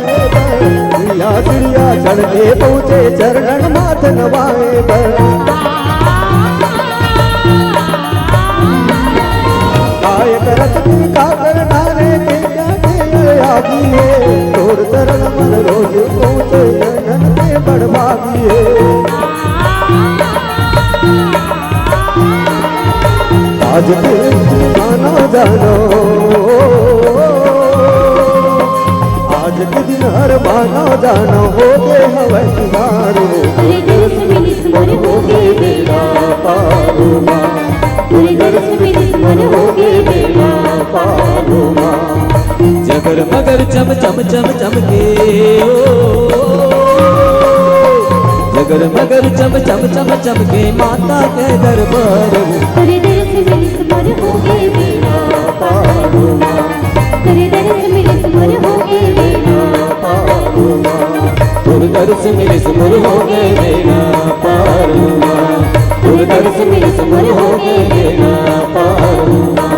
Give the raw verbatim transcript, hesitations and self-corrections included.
सीढ़िया सीढ़िया चढ़ के पहुँचे चरणन माथ नवाए बर। काय करत फिर का कर डारे के क्या खेल आगी है। तोर चरण मन रोज पहुँचे चरणन में बड़ भागी है। आज के दिन मानो जानो, आज के दिन हर मानो जानो, हो गे हवै तिहार। तोरे दरस मिलिस मोर हो गे बेड़ा पार माँ। तोरे दरस मिलिस मोर हो गे बेड़ा पार माँ। जगर मगर चम चम चम चम के ओ, जगर मगर चम चम चम चम के माता के दरबार। तोरे दरस मिलिस मोर हो गे बेड़ा पार माँ। तोरे दरस मिलिस मोर हो गे बेड़ा पार माँ। तोरे दरस मिलिस मोर हो गे बेड़ा पार माँ। तोरे दरस मिलिस मोर हो गे बेड़ा पार माँ।